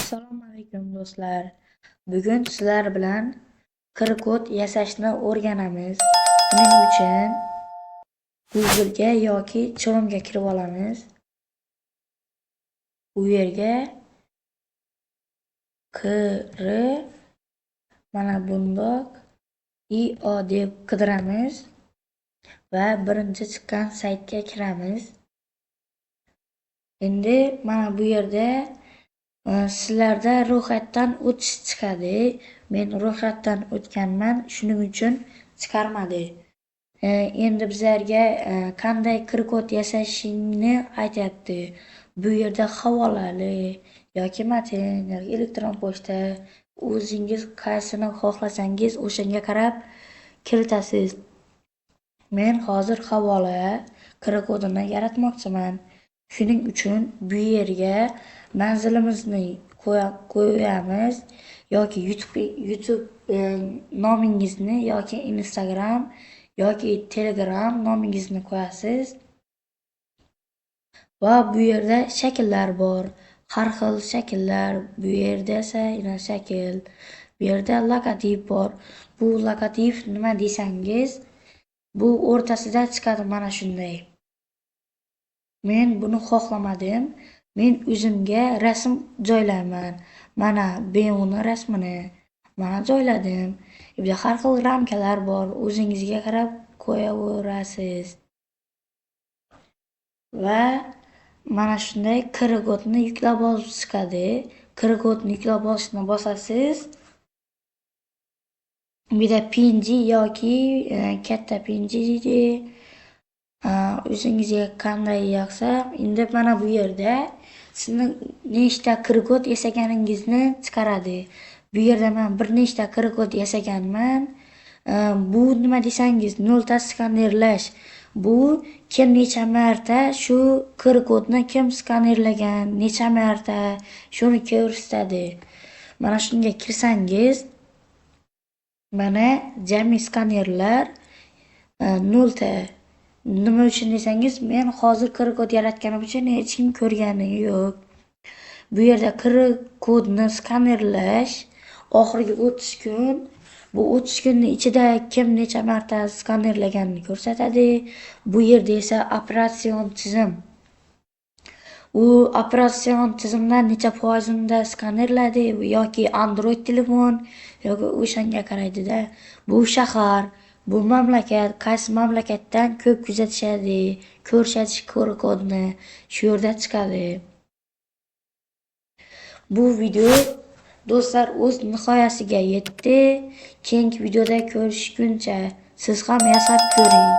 Assalomu alaykum, do'stlar. Bugun sizlar bilan QR kod yasashni o'rganamiz. Buning uchun Google'ga yoki Chrome'ga kirib olamiz. Bu yerga QR mana bundoq IO deb qidiramiz va birinchi chiqqan saytga kiramiz. Endi mana bu yerda sizlarda ro'yxatdan o'tish chiqadi. Men ro'yxatdan o'tganman, shuning uchun chiqarmadi. Endi bizlarga qanday QR kod yasashingni aytyapti. Bu yerda havolali yoki matn yoki elektron pochta, o'zingiz qaysini xohlasangiz, o'shanga qarab kiritasiz. Men hozir havola QR kodini yaratmoqchiman. Shuning uchun bu yerga manzilimizni qo'yamiz yoki YouTube nomingizni yoki Instagram yoki Telegram nomingizni qo'yasiz. Va bu yerda shakllar bor. Har xil shakllar. Bu yerda esa yana shakl. Bu yerda logotip bor. Bu logotip nima desangiz, bu o'rtasida chiqadi mana shunday. Men buni xohlamadim. Men o'zimga rasm joylayman. Mana BMWni rasmini mana joyladim. Bu yerda har xil ramkalar bor. O'zingizga qarab qo'yaverasiz. Va mana shunday QR kodni yuklab olib chiqadi. QR kodni yuklab olishni bosasiz. Bu yerda PNG yoki katta PNG deydi. O'zingizga qanday yoqsa, endi mana bu yerda sizni nechta QR kod yasaganingizni chiqaradi. Bu yerda men bir nechta QR kod yasaganman. Bu nima desangiz, nolta skanerlash. Bu kim necha marta shu QR kodni kim skanerlagan, necha marta, shuni ko'rsatadi. Mana shunga kirsangiz, mana jami skanerlar nolta. Nima uchun desangiz, men hozir QR kod yaratganim uchun hech kim ko'rgani yo'q. Bu yerda QR kodni skanerlash oxirgi 30 kun, bu 30 kunning ichida kim necha marta skanerlaganini ko'rsatadi. Bu yerda esa operatsion tizim. U operatsion tizimdan necha foizinda skanerladi yoki Android telefon yoki o'shanga qaraydida. Bu shahar, bu mamlakat, qaysi mamlakatdan ko'p kuzatishadi, ko'rsatish QR kodni shu yerda chiqadi. Bu video, do'stlar, o'z nihoyasiga yetdi. Keyingi videoda ko'rishguncha siz ham yasab ko'ring.